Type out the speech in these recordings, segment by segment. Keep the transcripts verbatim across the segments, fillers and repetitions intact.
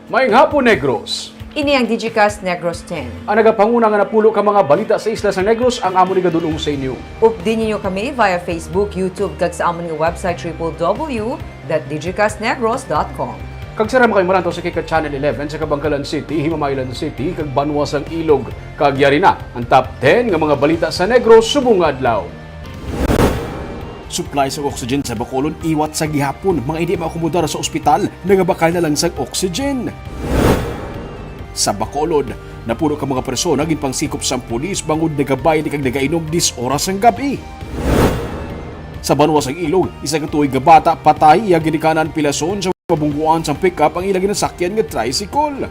Maayong hapon, Negros. Ini ang Digicast Negros ten. Ang nagapanguna nga napulo ka mga balita sa isla sang Negros ang amon igadul-ong sa inyo. Updi ninyo kami via Facebook, YouTube, kag sa amon nga website, triple W dot digicastnegros dot com. Kag sara man kami malantaw sa Kika Channel eleven sa Kabankalan City, Himamaylan City, kag Banwa sang Ilog. Kag yari na ang top ten nga mga balita sa Negros subong nga adlaw. Supply sang oxygen sa Bacolod iwat sa gihapon. Mga indi maakomodar sa ospital, nagabakal na lang sang oxygen. Sa Bacolod, napulo ka mga persona ginpangsikop sang pulis bangod nagabayad kag nagainom diyes oras sang gab-i. Sa Banwa sang Ilog, isa ka tuig nga bata patay, iya ginikanan pilason sa mabungguan sang pick-up ang ila ginasakyan nga tricycle.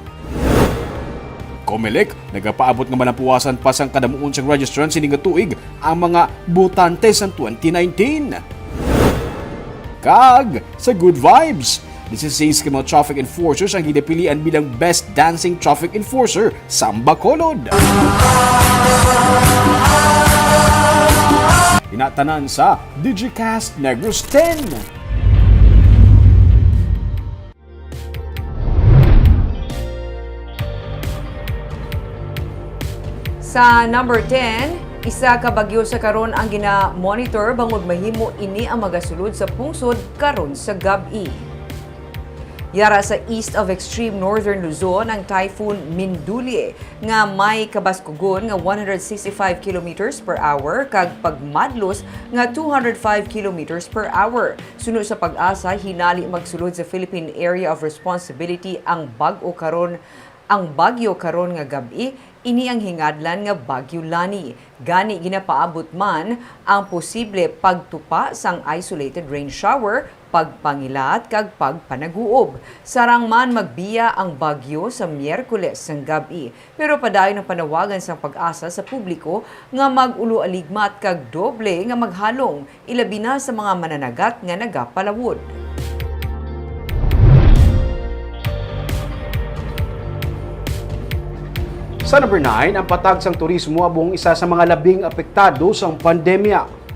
Comelec nagapaabot nga malampuwasan pa sang kadamuon sang registrants sini nga tuig ang mga botante sang twenty nineteen. Kag sa Good Vibes, disisais ka mga traffic enforcers ang ginapilian bilang Best Dancing Traffic Enforcer sa Bacolod. Inatanan sa Digicast Negros ten. Sa number ten, isa ka bagyo sa karon ang gina-monitor bangod mahimo ini ang magasulod sa pungsod karon sa gab-i. Yara sa east of extreme northern Luzon ang Typhoon Minduli nga may kabaskugon nga one hundred sixty-five kilometers per hour kag pagmadlos nga two hundred five kilometers per hour. Suno sa PAGASA, hinali magsulod sa Philippine Area of Responsibility ang bag-o karon, ang bagyo karon nga gab-i. Ini ang hingadlan nga Bagyo Lani. Gani, ginapaabot man ang posible pagtupa sang isolated rain shower, pagpangilat kag pagpanaguob. Sarang man magbiya ang bagyo sa Miyerkules sang gab-i, pero padayon ang panawagan sang PAGASA sa publiko nga mag-ulo-aligmat kag doble nga maghalong, ilabi na sa mga mananagat nga nagapalawod. Sa number nine, ang patag sang turismo amo ang isa sa mga labing apektado sang pandemya.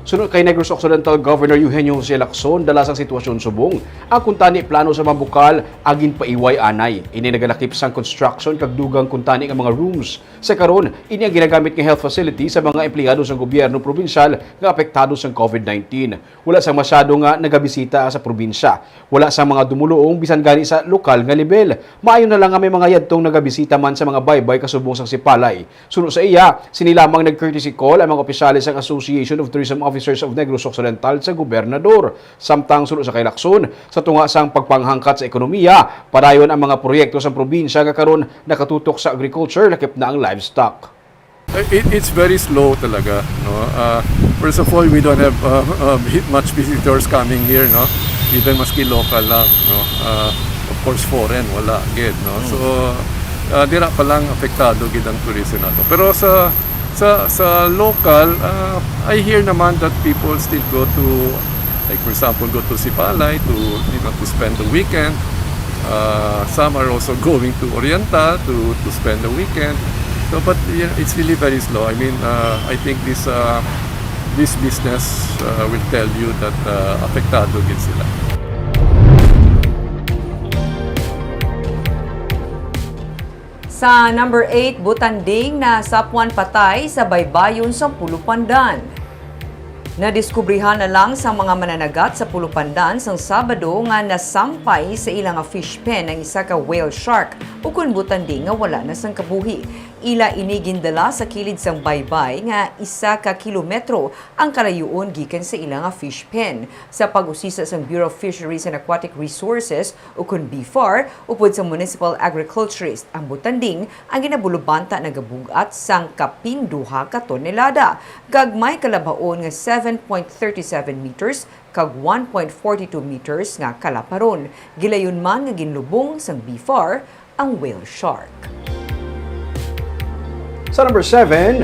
Suno kay Negros Occidental Governor Eugenio Jose Lacson, dala sang sitwasyon subong ang kuntani plano sa mabukal ang ginpaiway anay. Ini nagalakip sang construction kag dugang kuntani nga mga rooms. Sa karon, ini ang ginagamit nga health facility sa mga empleyado sang gobyerno probinsyal nga apektado sang COVID nineteen. Wala sang masyado nga nagabisita sa probinsya. Wala sang mga dumuluong bisan gani sa lokal nga lebel. Maayo na lang nga may mga yadtong nagabisita man sa mga baybay kasubong sang Sipalay. Suno sa iya, sini lamang nag-courtesy call ang mga opisyales sang Association of Tourism Officers of Negros Occidental sa gobernador. Samtang suno sa kay Lacson, sa tunga sang pagpanghangkat sa ekonomiya, padayon ang mga proyekto sang probinsya nga karon nakatutok sa agriculture, lakip na ang livestock. It, it's very slow talaga, no? Uh, first of all, we don't have uh, uh, vi- much visitors coming here, no? Even maski local lang, no? Uh, of course, foreign, wala gid, no? So, uh, dira pa lang apektado gid ang tourism nato. Pero sa sa sa local, uh, I hear naman that people still go to, like, for example, go to Sipalay to, you know, to spend the weekend. Uh, some are also going to Oriental to, to spend the weekend. So, but, you know, it's really very slow. I mean, uh, I think this uh, this business uh, will tell you that uh, apektado gid sila. Sa number eight, butanding nasapwan patay sa baybayon sa Pulupandan. Nadiskubrihan na lang sang mga mananagat sa Pulupandan sang Sabado nga nasampay sa ila nga fish pen ang isa ka whale shark, ukon butanding nga wala na sang kabuhi. Ila ini gindala sa kilid sang baybay nga isa ka kilometro ang kalayuon gikan sa ila nga fish pen. Sa pag-usisa sang Bureau of Fisheries and Aquatic Resources, ukon BFAR, upod sa municipal agriculturist, ang butanding ang ginabulubanta nagabug-at sang kapin duha ka tonelada, kag may kalabhaon nga seven point thirty seven meters kag one point forty two meters nga kalaparon. Gilayon man nga ginlubong sang BFAR ang whale shark. Sa number seven,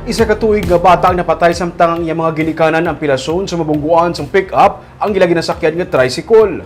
isa ka tuig nga bata ang napatay samtang ang iyang mga ginikanan ang pilason sa mabungguan sang pick-up ang ila ginasakyan nga tricycle.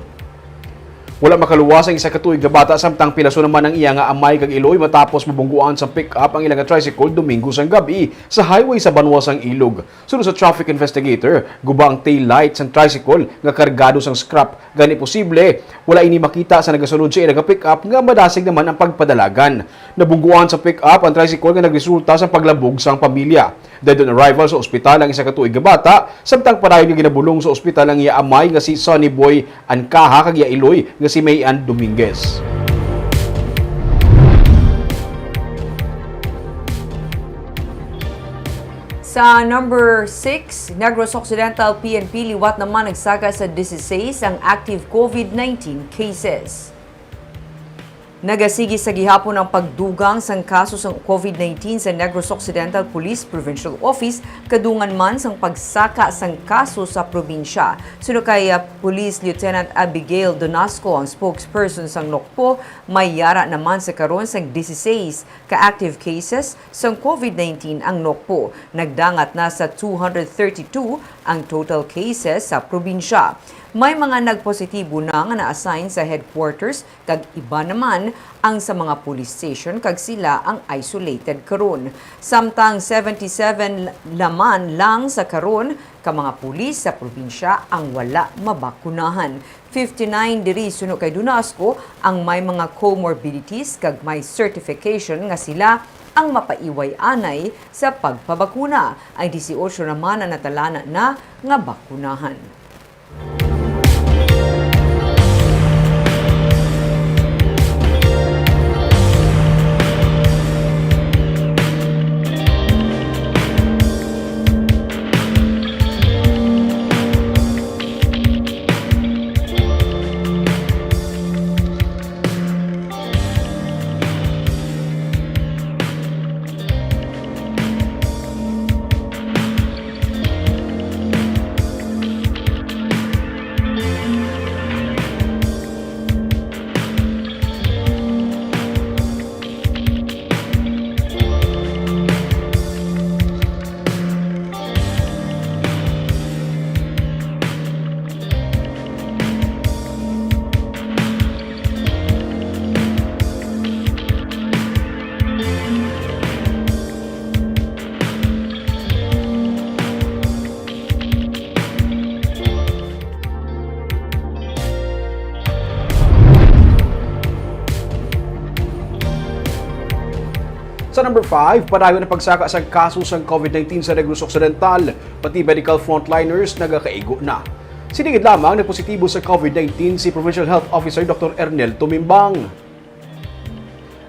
Wala makaluwas ang isa ka tuig nga bata samtang pilason naman ang iya nga amay kag iloy matapos mabungguan sa pick-up ang ila nga tricycle Domingo sang gab-i sa highway sa Banwa sang Ilog. Suno sa traffic investigator, guba ang tail light sang tricycle nga kargado sang scrap. Gani posible, wala ini makita sa nagasulod sa ila nga pick-up nga madasig naman ang pagpadalagan. Nabungguan sa pick-up ang tricycle nga nagresulta sa paglabog sang pamilya. Dead on arrival sa ospital ang isa ka tuig nga bata, samtang padayon nga ginabulong sa ospital ang iya amay nga si Sonny Boy Ancaha kag iya iloy nga si May Ann Dominguez. Sa number six, Negros Occidental P N P liwat naman nagsaka sa dieciséis ang active COVID nineteen cases. Nagasigi sa gihapon ang pagdugang sang kaso sang COVID nineteen sa Negros Occidental Police Provincial Office, kadungan man sang pagsaka sang kaso sa probinsya. Suno kay, ah, Police Lieutenant Abigail Donasco, ang spokesperson sang NOCPO, may yara naman sa karon sang dieciséis ka active cases sang COVID nineteen ang NOCPO. Nagdangat na sa two hundred thirty-two ang total cases sa probinsya. May mga nagpositibo na nga na-assign sa headquarters kag iba naman ang sa mga police station kag sila ang isolated karon. Samtang seventy-seven naman lang sa karon ka mga pulis sa probinsya ang wala mabakunahan. Fifty-nine diri suno kay Donasco ang may mga comorbidities kag may certification nga sila ang mapaiway anay sa pagpabakuna. Ang dieciocho naman ang natalana na nga bakunahan. Sa number five, padayon ang pagsaka sang kaso sang COVID nineteen sa Negros Occidental, pati medical frontliners nagakaigo na. Sini gid lamang nagpositibo sa COVID nineteen si Provincial Health Officer Doctor Ernel Tumimbang.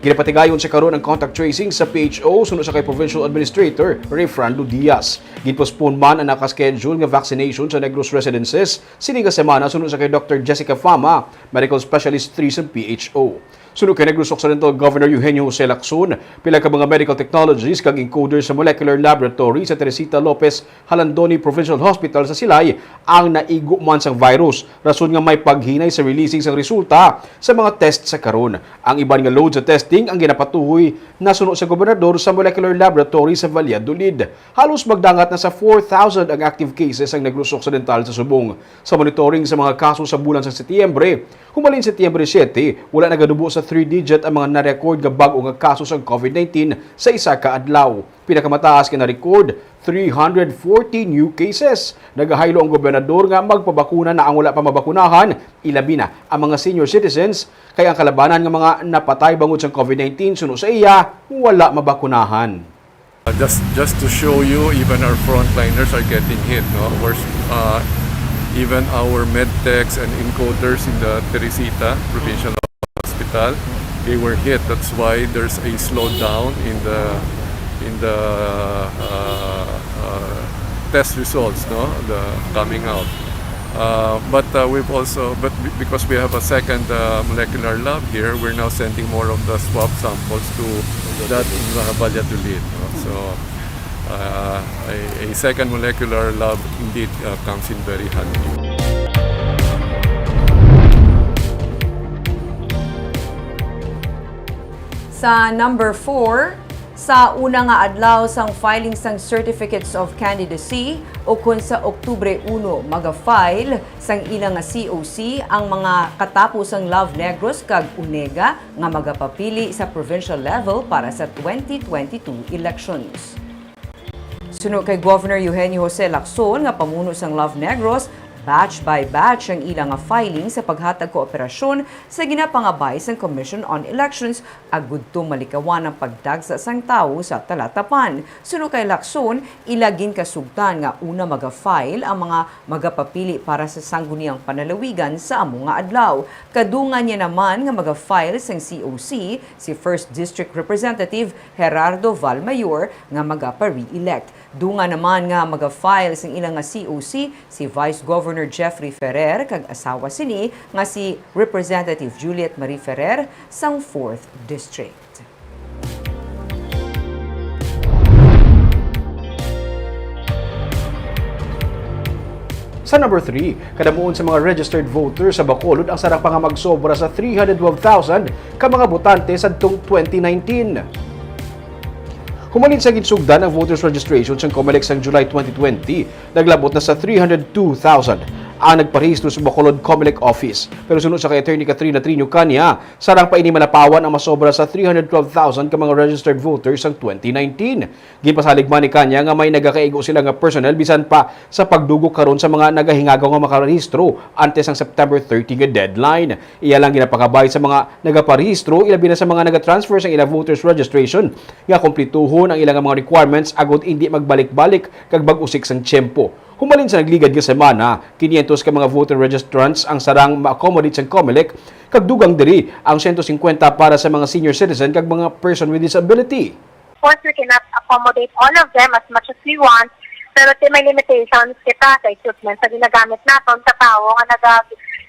Ginapatigayon sa karon ang contact tracing sa P H O suno sa kay Provincial Administrator Rayfranlo Diaz. Ginpostpone man ang naka-schedule nga vaccination sa Negros residences sini nga semana suno sa kay Doctor Jessica Fama, Medical Specialist three sa P H O. Suno kay Negros Occidental Governor Eugenio Jose Lacson, pila ka mga medical technologies kag encoders sa Molecular Laboratory sa Teresita Lopez Jalandoni Provincial Hospital sa Silay ang naigo man sang virus, rason nga may paghinay sa releasing sang resulta sa mga test sa karon. Ang iban nga load sa testing ang ginapatuhoy na suno sa gobernador sa Molecular Laboratory sa Valladolid. Halos magdangat na sa four thousand ang active cases ang Negros Occidental sa subong. Sa monitoring sa mga kaso sa bulan sa Setyembre, humalin Setyembre siete, wala nagadubo sa three-digit ang mga na-record nga bag-o nga kaso sang COVID nineteen sa isa ka adlaw. Pinakamataas nga na-record, three hundred forty new cases. Nagahaylo ang gobernador nga magpabakuna na ang wala pa mabakunahan, ilabi na ang mga senior citizens, kay ang kalabanan nga mga napatay bangod sang COVID nineteen suno sa iya, wala mabakunahan. Uh, just, just to show you, even our frontliners are getting hit, no? We're, uh, even our medtechs and encoders in the Teresita Provincial Hospital, they were hit. That's why there's a slowdown in the, in the, uh, uh, test results, no? The coming out. Uh, but, uh, we've also, but be-, because we have a second, uh, molecular lab here, we're now sending more of the swab samples to that in, uh, Valladolid, no? So, uh, a, a second molecular lab indeed, uh, comes in very handy. Sa number four, Sa una nga adlaw sang filing sang Certificates of Candidacy, ukon sa Oktubre uno, maga-file sang ila nga C O C ang mga katapo sang Love Negros kag Onega nga magapapili sa provincial level para sa twenty twenty-two elections. Suno kay Governor Eugenio Jose Lacson nga pamuno sang Love Negros, batch by batch ang ila nga filing sa paghatag kooperasyon sa ginapangabay sang Commission on Elections agud to malikawan ang pagdagsa sang tawo sa Talatapan. Suno kay Lacson, ila ginkasugtan nga una maga-file ang mga magapapili para sa sangguniang panalawigan sa amo nga adlaw. Kadungan niya naman nga maga-file sang C O C si First District Representative Gerardo Valmayor nga magapa-re-elect. Dungan naman nga maga-file sang ila nga C O C si Vice Governor Jeffrey Ferrer kag asawa sini nga si Representative Juliet Marie Ferrer sang Fourth District. Sa number three, kadamuon sa mga registered voters sa Bacolod ang sarang pa nga magsobra sa three hundred twelve thousand ka mga botante sadtong twenty nineteen. Humalin sa ginsugdan ang voters registration sang Comelec sang July twenty twenty, naglabot na sa three hundred two thousand ang nagparehistro sa Bacolod Comelec office. Pero suno sa kay Attorney Katrina Triño Caña, sarang pa ini malapawan ang masobra sa three hundred twelve thousand ka mga registered voters sang twenty nineteen. Ginpasalig man ni Caña nga may nagakaigo sila nga personnel bisan pa sa pagdugok karon sa mga nagahingagaw nga makarehistro antes ang September thirty nga deadline. Iya lang ginapakabay sa mga nagaparehistro, ilabi na sa mga nagatransfer sang ila voters registration, nga kumplituhon ang ila nga mga requirements agud indi magbalik-balik kag mag-usik sang tiyempo. Humalin sa nagligad nga semana, kinyentos ka mga voter registrants ang sarang ma-accommodate sang Comelec, kag dugang diri ang sento singkwenta para sa mga senior citizen kag mga person with disability. Of course, we cannot accommodate all of them as much as we want, pero ti may limitations kita sa equipment sa ginagamit naton sa tawo nga naga-,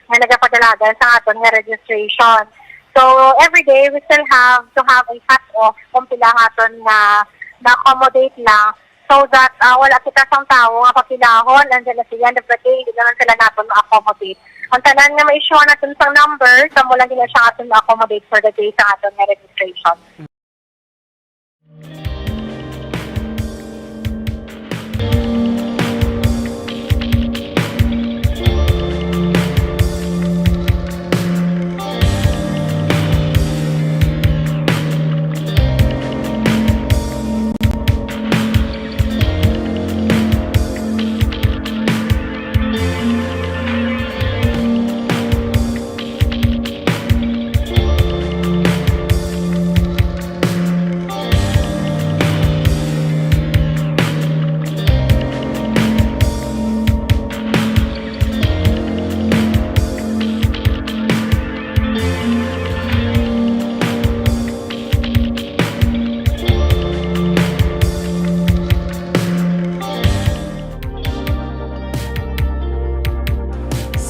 nga nagapadalagan sa aton nga registration. So, every day, we still have to have a cut-off kung pila ang aton na na-accommodate lang, so that, ah, wala kita sang tawo nga papilahon, and then at the end of the day, hindi naman sila naton ma-accommodate. Ang tanan nga ma-issue naton sang number, sa mo lang din siya aton ma-accommodate for the day sa aton nga registration.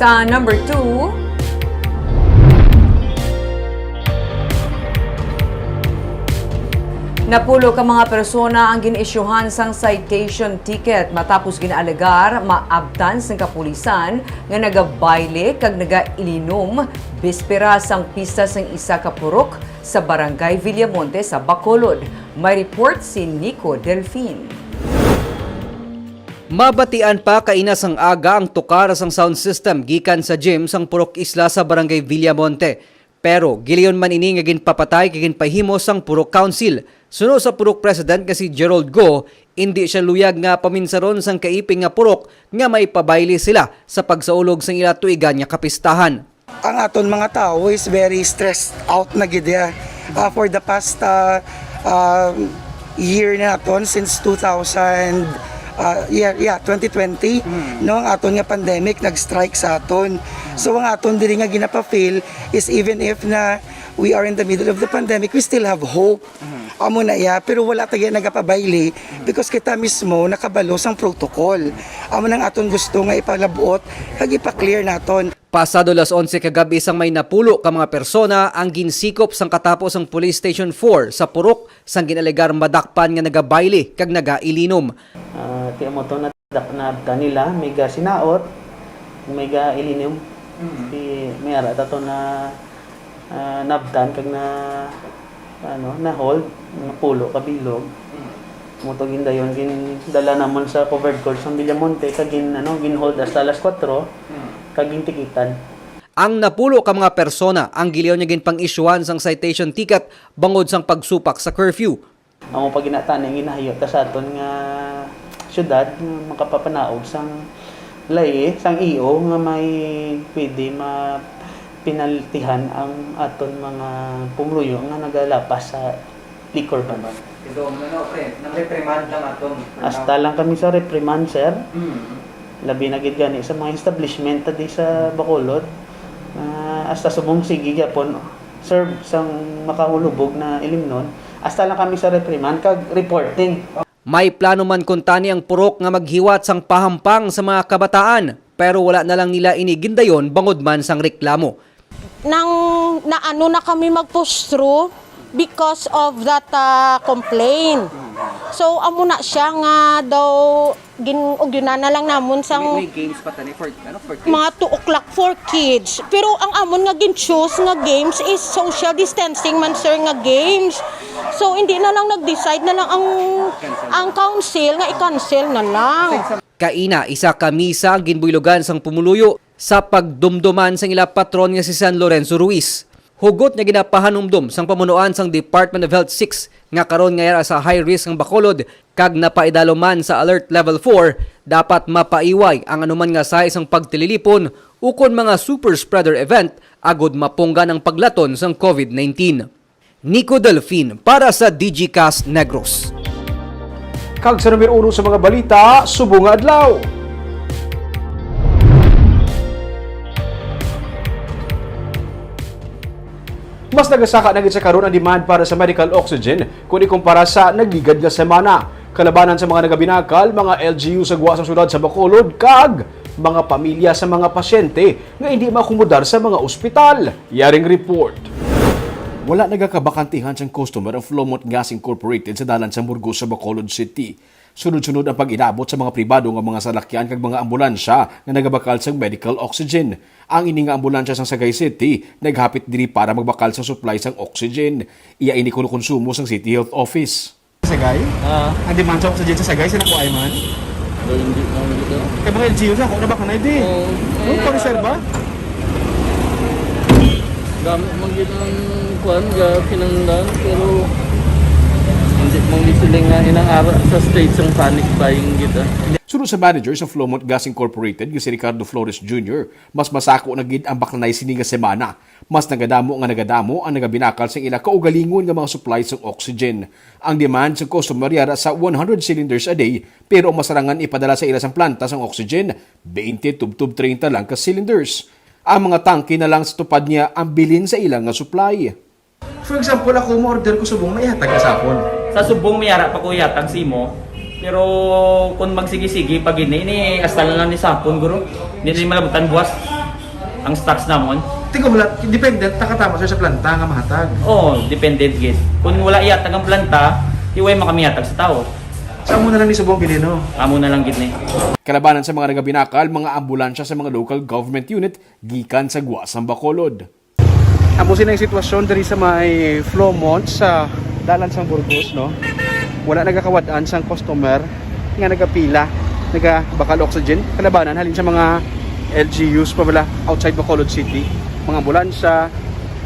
Sa number two, napulo ka mga persona ang gin-isyuhan sang citation ticket matapos gin-alegar maabtan sang kapulisan nga nagabayle kag nagailinom bispera sang pista sang isa ka purok sa Barangay Villamonte sa Bacolod. May report si Nico Delfin. Mabatian pa kaina sang aga ang tukar sang sound system gikan sa gym sang Purok Isla sa Barangay Villamonte. Pero gilayon man ini nga ginpapatay kag ginpahimo sang Purok Council. Suno sa Purok President nga si Gerald Go, indi siya luyag nga paminsaron sang kaiping nga purok nga maipabayle sila sa pagsaulog sang ila tuigan nga kapistahan. Ang aton mga tawo is very stressed out na gid, yeah. Ah, for the past, ah, ah, year na naton, since two thousand, ah, yeah, yeah, twenty twenty, no, ang aton nga pandemic nag-strike sa aton. So, ang aton diri nga ginapa-feel is, even if na we are in the middle of the pandemic, we still have hope. Amo na iya, pero wala ta gid nagapabayle because kita mismo nakabalo sang protocol. Amo nang aton gusto nga ipalab-ot kag ipa-clear naton. Pasado las onse kagab-i sang may napulo ka mga persona ang ginsikop sang katapo sang Police Station four sa Purok sang gin-alegar madakpan nga nagabayle kag nagailinom. Ah, ti amo to, nadap-, naabtan nila, may gasinaot, may gailinom. Mm. Ti may ara ta to na, ah, naabtan kag na, Ano, na-hold, napulo ka bilog. Mo to gindayon, gindala namon sa covered court sa Villamonte, kag gin-, ano, gin-hold hasta alas kuwatro, kag gintikitan. Ang napulo ka mga persona ang gilayon nga ginpang-isyuhan sang citation ticket bangod sang pagsupak sa curfew. Amo pa gina tani ang ginahayo ta sa aton nga syudad, nga makapapanaog sang layi, sang E O nga may pwede mapinaltihan ang aton mga pumuluyo nga nagalapas sa liquor ban. Ito, ano, pre, nang reprimand lang aton. Hasta lang kami sa reprimand, sir. Mm. Labi na gid gani sa mga establishment ta di sa Bacolod. Ah, hasta subong sige gyapon serve sang makahulubog na ilimnon. Hasta lang kami sa reprimand kag reporting. May plano man kuntani ang purok nga maghiwat sang pahampang sa mga kabataan, pero wala na lang nila ini gindayon bangod man sang reklamo. Nang naano na kami mag-push through because of that, ah, complaint. So, amo na siya nga daw gin-, ugyunan na lang namon sang May, may games pa tani for, ano, for kids? Mga two o'clock for kids. Pero ang amon nga gin-choose nga games is social distancing man, sir, nga games. So, hindi na lang nag-decide na lang ang, ang council nga i-cancel na lang. Kaina, isa ka misa ang ginbuylogan sang pumuluyo sa pagdumduman sang ila patron nga si San Lorenzo Ruiz. Hugot nga ginapahanumdom sang pamunuan sang Department of Health six nga karon nga yara sa high risk ang Bacolod kag napaidalo man sa Alert Level four, dapat mapaiway ang anuman nga sahi sang pagtililipon ukon mga super spreader event agod mapunggan ang paglaton sang COVID nineteen. Nico Delfin para sa Digicast Negros. Kag sa numero uno sa mga balita, subong nga adlaw. Mas nagasaka na gid sa karon ang demand para sa medical oxygen kung ikumpara sa nagligad nga semana. Kalabanan sa mga nagabinakal, mga L G U sa gwa sa syudad sa Bacolod, kag mga pamilya sa mga pasyente nga hindi maakomodar sa mga ospital. Yaring report. Wala nagakabakantihan sang customer ang Flowmont Gas Incorporated sa dalan sa Burgos sa Bacolod City. Sunod-sunod ang pag-inabot sa mga pribado nga mga salakyan kag mga ambulansya nga nagabakal sang medical oxygen. Ang ini nga ambulansya sang Sagay City naghapit diri para magbakal sa supply sang oxygen. Iya ini kuno konsumo sang City Health Office. Sagay? Ah. Ang demand sa oxygen sa Sagay, sila ko ay man? Well, hindi naman dito. Kay mga L G U sa ako, na ba ka na, di? Oo. Ano pa, reserva? Gamit man gid ang kuan, ga kinanglan, pero hindi man gid sila nga inang ara sa stage ang panic buying gid, ah. Suno sa manager sa Flowmont Gas Incorporated nga si Ricardo Flores Junior, mas masako na gid ang baklanay sini nga semana. Mas nagadamo nga nagadamo ang nagabinakal sa ila kaugalingon nga mga supply sang oxygen. Ang demand sa customer yara sa one hundred cylinders a day, pero ang masarangan ipadala sa ila sang planta sang oxygen, twenty tubtob treinta lang ka cylinders. Ang mga tangke na lang sa tupad niya ang bilin sa ila nga supply. For example, ako mo-order ko subong, maihatag ka sa akon. Sa subong, may ara pa ko ihatag sa imo. Pero kung magsige-sige pa gid ni, ini hasta na lang ni sapon, guro. Di na malabutan buwas ang stocks namon. Tingko mo lang, dependent, takatama, sir, sa planta nga mahatag. Oo, dependent gid. Kung wala ihatag ang planta, iway makamihatag sa tao. Sa amo na lang ni subong gid, no? Amo na lang gid ni. Kalabanan sa mga nagabinakal, mga ambulansya sa mga local government unit gikan sa gwa sang Bacolod. Amo sini ang sitwasyon diri sa may Flowmont sa dalan sang Burgos, no? Wala nagakawad-an sang customer nga nagapila, nagabakal oxygen. Kalabanan halin sa mga L G Us pa bala outside Bacolod City, mga ambulansya,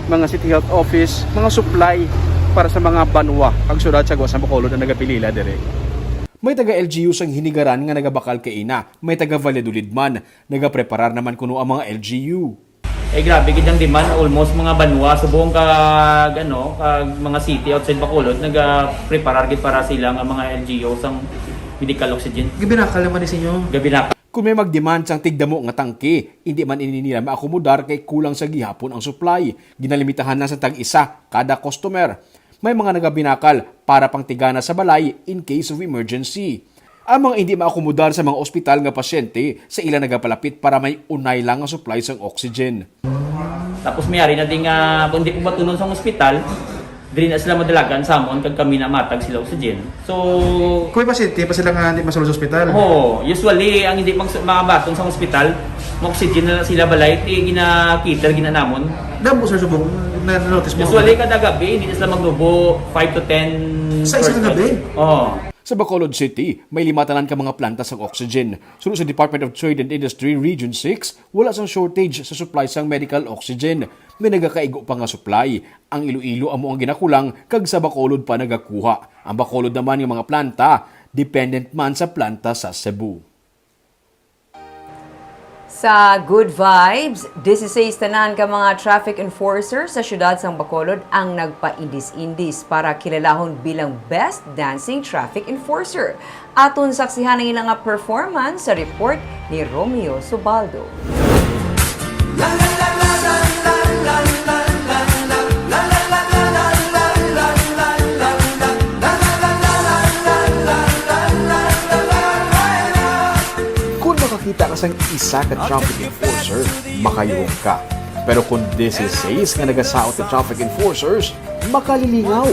mga City Health Office, mga supply para sa mga banwa kag syudad sa gwa sang Bacolod ang nagapilila diri. May taga L G U sang Hinigaran nga nagabakal kaina, may taga Valladolid man. Nagapreparar naman kuno ang mga L G U. Eh, grabe gid ang demand, almost mga banwa subong kag, ano, kag mga city outside Bacolod nagapreparar gid para sila nga mga L G U sang medical oxygen. Gabinakal naman ni sinyo. Gabinakal. Kung may mag-demand sang tigdamo nga tangke, hindi man ini nila maakomodar kay kulang sa gihapon ang supply. Ginalimitahan lang sa tag-isa kada customer. May mga nagabinakal para pangtigana sa balay in case of emergency. Ang mga hindi maakomodar sa mga ospital nga pasyente sa ila nagapalapit para may unay lang nga supply sang oxygen. Tapos may ari na din nga, kung di po matunon sa ospital, diri na sila madalagan sa amon kag kami na matag sila oxygen. So, kung may pasyente pa sila nga hindi masulod sa ospital? Oo, usually, ang hindi mag-, makabaton sa ospital, Oxygen na lang sila balay, ti gina-cater gina namon. Damo sa subong, na-notice mo? Usually, kada gabi, hindi na sila magnubo five to ten Sa isa ka first gabi? Flight. Oo. Sa Bacolod City, may lima tanan ka mga planta sang oxygen. Suno sa Department of Trade and Industry Region six, wala sang shortage sa supply sang medical oxygen. May nagakaigo pa nga supply. Ang Iloilo amo ang ginakulang, kag sa Bacolod pa nagakuha. Ang Bacolod naman nga mga planta, dependent man sa planta sa Cebu. Sa Good Vibes, disisais tanan ka mga traffic enforcer sa siyudad sang Bacolod ang nagpaindis-indis para kilalahon bilang Best Dancing Traffic Enforcer. Aton saksihan ang ila nga performance sa report ni Romeo Subaldo. Kung makakita ka sang isa ka traffic enforcer, makayuhong ka. Pero kung disisais nga nagasaot ka traffic enforcers, makalilingaw.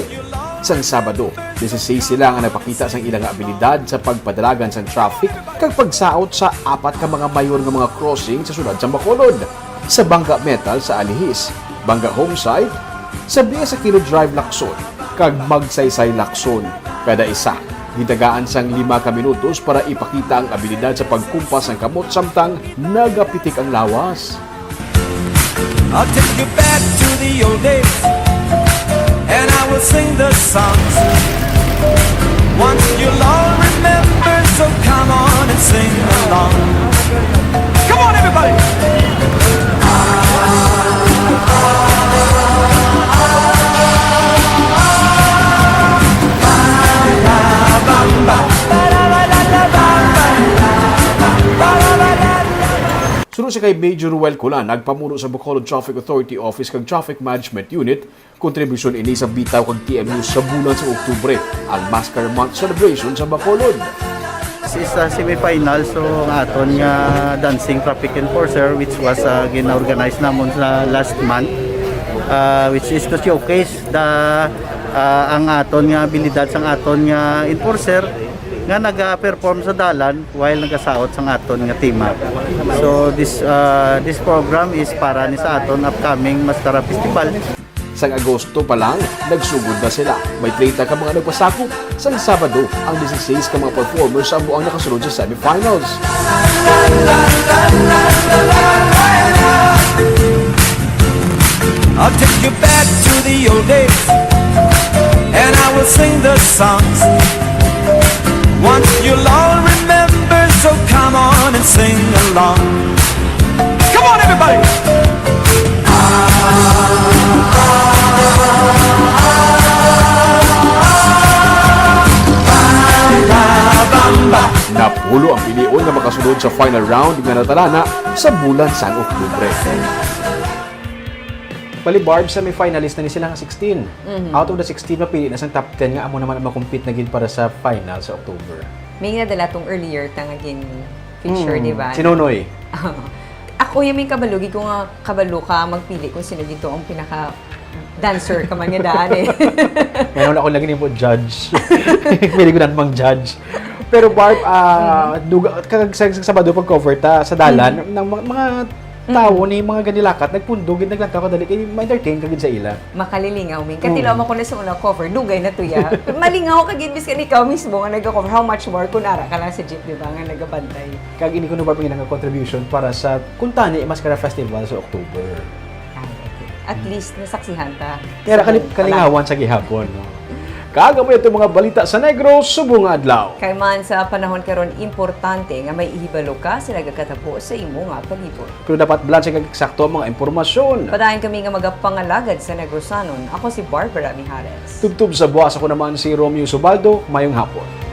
Sang Sabado, disisais sila nga nagpakita sang ila nga abilidad sa pagpadalagan sang traffic kag pagsaot sa apat ka mga mayor nga mga crossing sa siyudad sang Bacolod, sa Bangga Metal sa Alihis, Bangga Homesite, sa Biya sa Kilo Drive, Lacson, kag Magsaysay, Lacson. Kada isa, gitagaan sang lima ka minutos para ipakita ang abilidad sa pagkumpas sang kamot samtang nagapitik ang lawas. I'll take you back to the old days, and I will sing the songs. Once you'll all remember, so come on and sing along. Come on, everybody! Suno sa kay Major Ruel Culan, nagpamuno sa Bacolod Traffic Authority Office kag Traffic Management Unit, kontribusyon ini sa bitaw kag T M U sa bulan sa Oktubre, ang Maskara Month celebration sa Bacolod. This is a semifinal, so ang aton nga dancing traffic enforcer, which was, uh, gina-organize namon sa last month, uh, which is to showcase the, uh, ang aton nga abilidad sang aton nga enforcer nga naga-perform sa dalan while nagasaot sang aton nga tema. So this, uh, this program is para ni sa aton upcoming Maskara Festival. Sang Agosto pa lang, nagsugod na sila. May treinta ka mga nagpasakop. Sang Sabado, ang disisais ka mga performers ang buang nakasulod sa semifinals. I'll take you back to the old days, and I will sing the songs. Once you'll all remember, so come on and sing along. Come on, everybody! Napulo ang pilion nga makasulod sa final round nga natalana sa bulan sang Oktubre. Bali, Barb, semifinalist na ni sila nga sixteen. Mhm. Out of the sixteen, mapili na sang top ten nga amo naman ang makompete na gid para sa final sa October. May nadala tong earlier ta nga gin-feature, Mm. di ba? Si Nonoy. Ako, yung may kabalo, gid ko nga kabalo ka magpili kung sino dito ang pinaka dancer ka man nga daan eh. Ngayon ako lagi nimo judge. Pwede ko na mang judge. Pero Barb, ah, Mm. duga, kag sa, sa Sabado pag cover ta sa dalan, Mm. ng mga, mga Mm. tawo ni mga ganilakat, nagpundog gid, naglantaw kadali, kay ma-entertain ka gid sa ila. Makalilingaw, min. Katilaw Mm. mo ko na sa una cover, dugay na to, ya. Malingaw ka gid, biskan ikaw mismo nga nagka-cover. How much more kung ara ka lang sa jeep, di ba, nga nagabantay? Kag ini kuno, Barb, nga contribution para sa Kuntani Maskara Festival sa October. Ah, okay. At least, nasaksihan ta. Kaya Sa kali-, buong kalingawan sa gihapon, no? Kag amo itong mga balita sa Negros subong nga adlaw. Kay man sa panahon karon, importante nga may ihibalo ka sa nagakatabo sa imo nga palibot. Pero dapat balanse kag eksakto ang mga impormasyon. Padayon kami nga magapangalagad sa Negrosanon. Ako si Barbara Mijares. Tubtob sa buwas, ako naman si Romeo Subaldo. Mayong hapon.